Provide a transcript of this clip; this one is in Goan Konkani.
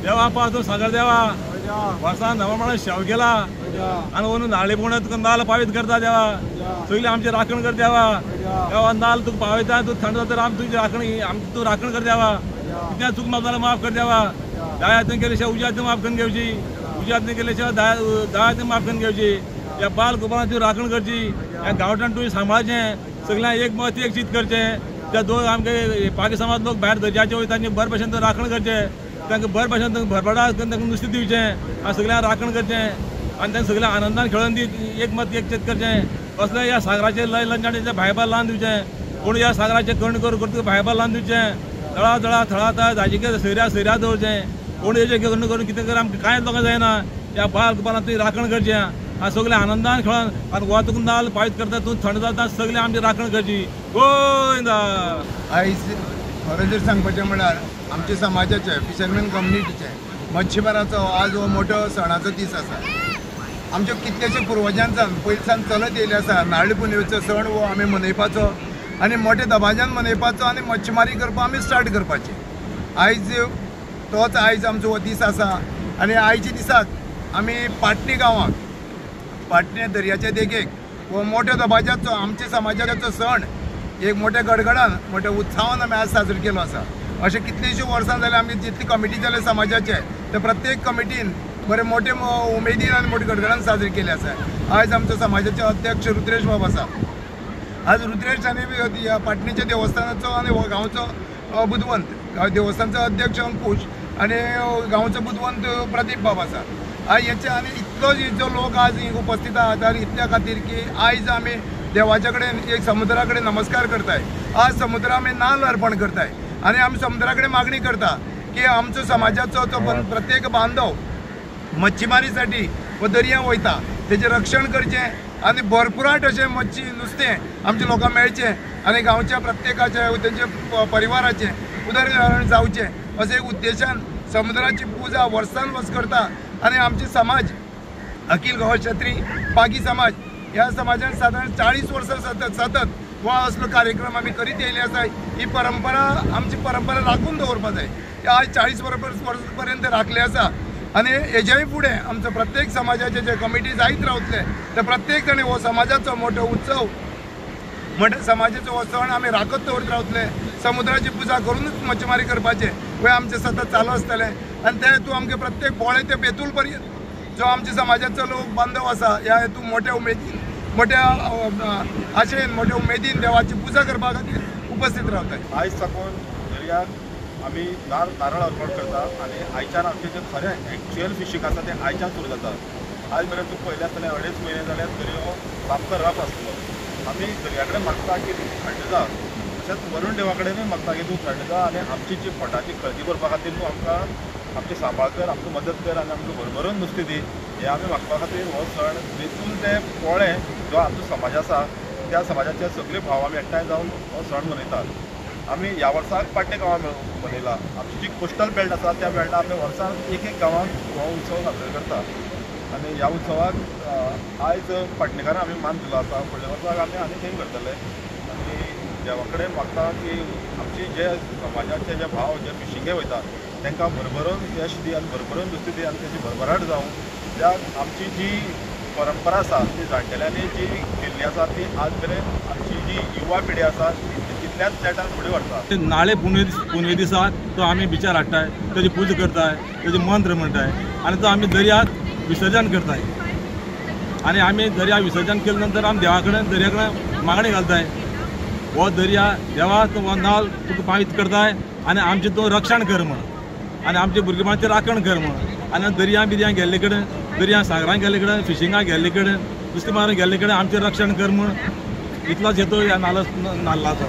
देवा पा तूं सागर देवा वर्सान नवमाण शेव केला आनी अंदू नारळी पुणय तुका नाल्ल पावीत करता देवा सगळी आमची राखण कर देवा देवा नाल्ल तुका पावयता तूं थंड जाता आम तुजी राखण आमची तूं राखण कर देवा कितें चूक माफ जाल्यार माफ कर देवा दाया हातीन केले शिवाय उज्या हातीन माफ करून घेवची उज्या हातीन केले शिवाय दाया हातीन माफ करून घेवची ह्या बाल गोपाळान तुवें राखण करची ह्या गांवठान तुवें सांबाळचें सगळ्यांक एक मत एक चीत करचें त्या दोन आमगे पाकी समाज लोक भायर दर्याचे वयता तांचे बरे भशेन राखण करचें तांकां बरे भशेन भरभराट तांकां नुस्तें दिवचें आनी सगळ्यांक राखण करचें आनी तांकां सगळ्यांक आनंदान खेळोन दी एक मत एक चीत करचें कसलें ह्या सागराचें लय लंजाणेचें भायबार लावन दिवचें कोण ह्या सागराचें कर्ण करून करता भायबार लावन दिवचें तळा तळा थळा थळा दाजीके सयऱ्या सयऱ्या दवरचें कोण हेजें करून करून कितें कर आमकां कांयच लोकांक जायना ह्या बाल गोपाळान तुवें राखण करचें आनी सगळें आनंदान खेळोन आनी गोवा तुका नाल्ल पावीत करता तूं थंड जाता सगळें आमची राखण करची गोविंदा. आयज खरें जर सांगपाचें म्हळ्यार आमच्या समाजाचे फिशरमॅन कम्युनिटीचे मच्छीमाराचो आज हो मोठो सणाचो दीस आसा. आमच्या कितलेशे पुर्वजांच्यान पयलीं चलत येयल्ले आसा नारळी पुनवेचो सण हो आमी मनयपाचो आनी मोठे दबाज्यान मनयपाचो आनी मच्छीमारी करपाक आमी स्टार्ट करपाची. आयज तोच आयज आमचो हो दीस आसा आनी आयच्या दिसाक आमी पाटणी गांवाक पाटणे दर्याच्या देगेक हो मोठ्या दबाज्याचो आमच्या समाजाचो सण एक मोठ्या गडगडान मोठ्या उत्साहान आमी आज साजरो केलो आसा. अशें कितलींशीं वर्सां जाल्यार आमी जितली कमिटी जाले समाजाचे ते प्रत्येक कमिटीन बरे मोठे उमेदीन आनी मोठे गडगडान साजरे केले आसा. आयज आमचो समाजाचे अध्यक्ष रुद्रेश बाब आसा. आज रुद्रेश आनी पाटणीच्या देवस्थानाचो आनी गांवचो बुदवंत देवस्थानचो अध्यक्ष अंकुश आनी गांवचो बुदवंत प्रदीप बाब आसा. आयज हेचे आनी इतलो जो लोक आज उपस्थित आहात आनी इतल्या खातीर की आयज आमी देवाच्या कडेन एक समुद्रा कडेन नमस्कार करताय. आज समुद्रा आमी नाल्ल अर्पण करताय आनी आमी समुद्रा कडेन मागणी करता की आमचो समाजाचो तो प्रत्येक बांधव मच्छीमारीसाठी हो दर्या वयता तेजें रक्षण करचें आनी भरपुराट अशें मच्छी नुस्तें आमच्या लोकांक मेळचें आनी गांवच्या प्रत्येकाचे तेंच्या परिवाराचें उदरनिर्वाह जावचें अशें एक उद्देशान समुद्राची पुजा वर्सान वर्स करता. आनी आमचे समाज अखिल गोवा क्षत्री पागी समाज ह्या समाजान सादारण 40 वर्सां सतत सतत हो असलो कार्यक्रम आमी करीत येयले आसा. ही परंपरा आमची परंपरा राखून दवरपा जाय. आज 40 वर्सां पर्यंत राखले आसा आनी हेज्याय फुडें आमचो प्रत्येक समाजाचे जे कमिटी जायत रावतले ते प्रत्येक जाणी हो समाजाचो मोठो उत्सव मोठ्या समाजाचो हो सण आमी राखत दवरत रावतले. समुद्राची पुजा करूनच मच्छीमारी करपाचें हें आमचें सतत चालू आसतलें आनी ते हेतू आमगे प्रत्येक बोळे ते बेतूल पर्यंत जो आमच्या समाजाचो लोक बांधव आसा ह्या हेतू मोठ्या उमेदीन मोठ्या आशेन मोठ्या उमेदीन देवाची पुजा करपा खातीर उपस्थित रावतात. आयज साकून दर्याक आमी नारळ अर्पण करता आनी आयच्यान आमचें जें खरें एक्चुअल फिशींग आसा तें आयच्यान सुरू जाता. आयज मेरेन तूं पळयलें आसतलें 2.5 म्हयने जाल्यार दर्यो सामको रफ आसलो. आमी दर्या कडेन मागता की तूं थंड जा, तशेंच वरुण देवा कडेनूय मागता की तूं थंड जा आनी आमची जी पोटाची खळगी भरपा खातीर तूं आमकां आमची सांबाळ कर, आमकां मदत कर आनी आमकां भरभरून नुस्तें दी. हें आमी मागपा खातीर हो सण बेतूल ते पोळे जो आमचो समाज आसा त्या समाजाचे सगळे भाव आमी एकठांय जावन हो सण मनयतात. आमी ह्या वर्साक पाटणे गांवां मनयला. आमची जी कोस्टल बेल्ट आसा त्या बेल्टार आमी वर्सान एक एक गांवांत हो उत्सव साजरो करता आनी ह्या उत्सवाक आयज पाटणेकारांक आमी मान दिलो आसा. फुडल्या वर्साक आमी आनी थंय करतले आनी देवा कडेन मागता की आमची जे समाजाचे जे भाव जे फिशिंगे वयता तांकां भरभरून यश दी आनी भरभरून नुस्तें दी आनी तेजी भरभराट जावं. त्या आमची जी परंपरा आसा ती जाणटेल्यांनी जी केल्ली आसा ती आज मेरेन आमची जी युवा पिढी आसा ती तितल्याच नेटान फुडें व्हरता. नाळे पुनवे दिसा तो आमी बिचार हाडटाय, तेजी पुजा करताय, तेजे मंत्र म्हणटाय आनी तो आमी दर्याक विसर्जन करताय. आनी आमी दर्या विसर्जन केले नंतर आमी देवा कडेन दर्या कडेन मागणी घालताय हो दर्या देवा तूं हो नाल तुका पावीत करताय आनी आमचें तूं रक्षण कर म्हण आनी आमच्या भुरगेपणाचें राखण कर म्हण. आनी दर्या बिर्या गेल्ले कडेन दर्या सागरान गेल्ले कडेन फिशिंगाक गेल्ले कडेन नुस्तें मारूंक गेल्ले कडेन आमचें रक्षण कर म्हण इतलोच हेतू ह्या नाल्लाचो.